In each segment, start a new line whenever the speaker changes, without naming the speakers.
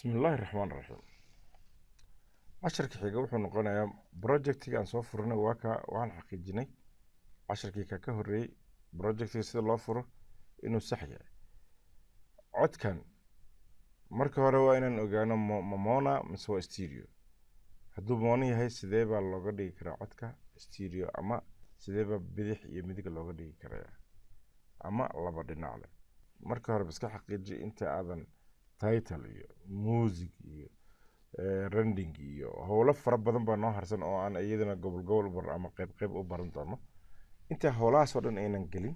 Bismillaahi Raxmaani Raxiim. Casharka xiga wuxuu noqonayaa projectiga aan soo furnay. Waa ka waxaan xaqiijinay casharkii ka horreeyey projectiga sida loo furo inuu sax yahay. Codkan marka hore waa inaan ogaano ma mono mise waa stereo. Hadduu mono yahay, sidee baa looga dhigi karaa codka stereo, ama sidee baa bidix iyo midig looga dhigi karayaa ama laba dhinac leh? Marka hore iska xaqiiji inta aadan title iyo music iyo rendering iyo howlo fara badan baa noo harsan oo aan iyadana gobol gobol u bar ama qayb qayb u baran doono. Inta howlahaas oo dhan aynan gelin,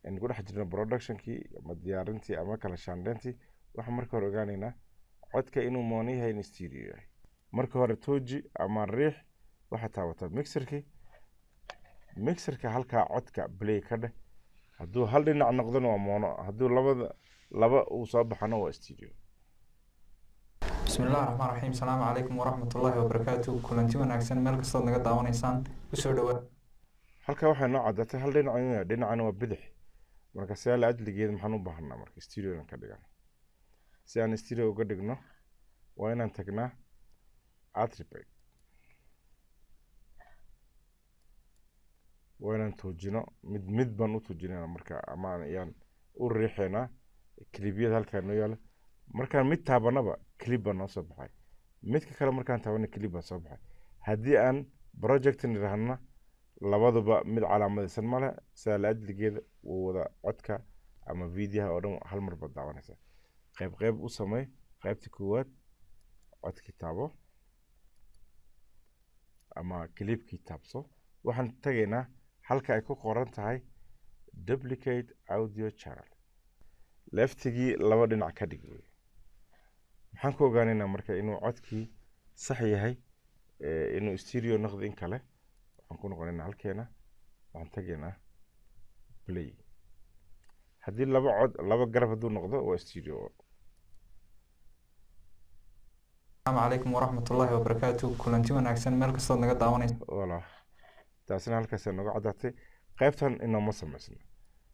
aynu ku dhex jirno productionkii ama diyaarintii ama kala shaandhayntii, waxaan marka hore ogaanaynaa codka inuu mono yahay, in stereo yahay. Marka hore tooji ama riix, waxaad taabataa mixerkii. Mixerka halkaa codka play ka dheh. Hadduu hal dhinac noqdona waa mono, hadduu labada laba uu soo baxana waa stereo.
Bismillahi Raxmaan Raxiim. Asalaamu calaykum waraxmatullaahi wabarakaatu. Kulanti wanaagsan meel kastood naga daawanaysaan, kusoo dhawaad.
Halkaa waxay noo caddaatay hal dhinac inuu yahay, dhinacana waa bidix. Marka sidaa la ajligeeda maxaan u baahanaa marka stereo inaan ka dhigano? Si aan stereo uga dhigno, waa inaan tagnaa attribute, waa inaan tuujino mid mid baan u tuujinayna marka, ama ayaan u riixaynaa clipyada halkaa noo yaala. Markaan mid taabanaba, clip baa noo soo baxay. Midka kale markaan taabana, clip baa soo baxay. Haddii aan project nidhaahna, labaduba mid calaamadaysan male. Sidaa la ajligeeda wuu wada codka ama videoha oo dhan hal mar baad daawanaysaa. Qayb qayb u samey. Qaybta koowaad codkii taabo ama clipkii taabso. Waxaan tagaynaa halka ay ku qoran tahay duplicate audio channel, leftigii laba dhinac ka dhig wey. Maxaan ku ogaanaynaa marka inuu codkii sax yahay, inuu stereo noqdo in kale? Waxaan ku noqonaynaa halkeena, waxaan tagaynaa play. Haddii laba cod laba garab hadduu noqdo, waa stereo.
Asalaamu calaykum waraxmatullaahi wabarakaatu. Kulanti wanaagsan meel kastood naga daawanaysaan.
Wala taasina halkaas nooga caddaatay. Qaybtan inooma samaysno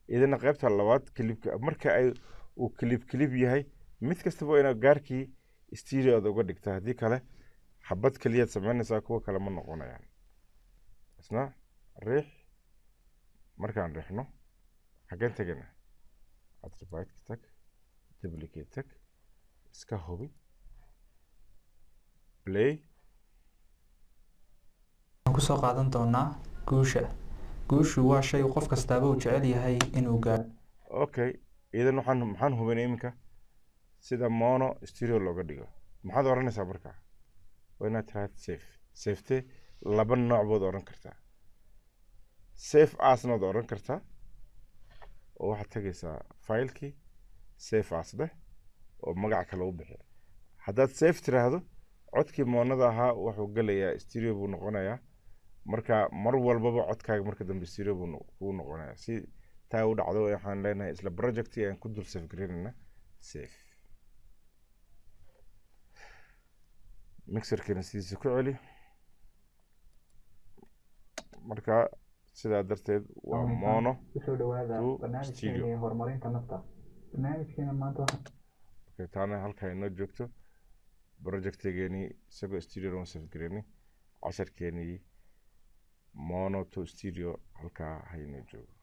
idana. Qaybta labaad, clipka marka ay uu clip clip yahay, mid kastaba waa inaad gaarkii stereo aad uga dhigta. Haddii kale xabad keliyaad samaynaysaa, kuwa kale ma noqonayaan. Isna riix. Markaan riixno, xaggeen tegana? Attribute tag, duplicate tag, iska hubi, play.
Waxaan kusoo qaadan doonaa guusha. Guushu waa shay qof kastaaba uu jecel yahay inuu gaadho.
Okay, idan waxaan maxaan hubinay iminka? Sida mono stereo looga dhigo. Maxaad oranaysaa marka? Waa inaad tiraahdo save. Safete laba nooc baad oran kartaa. Save asna waad oran kartaa, oo waxaad tegaysaa filekii, save as dheh oo magac kale u bixi. Haddaad save tiraahdo, codkii moonada ahaa wuxuu gelayaa stereo buu noqonayaa. Marka mar walbaba codkaaga marka dambe stereo buu kuu noqonayaa. Si taa u dhacdo, waxaan leenahay isla projectii ayaan ku dul save gareynaynaa. Save, mixerkiina sidiisa ku celi. Marka sidaa darteed waa mono
kusoo dhawaada
to
barnaamijkeena
stereo.
Ee horumarinta nafta. Barnaamijkeena maanta waxaan
Okay, taana halkaa inoo joogto. Projectigeenii isagoo stereo loo save gareynay, casharkeenii mono to stereo halkaa ha inoo joogo.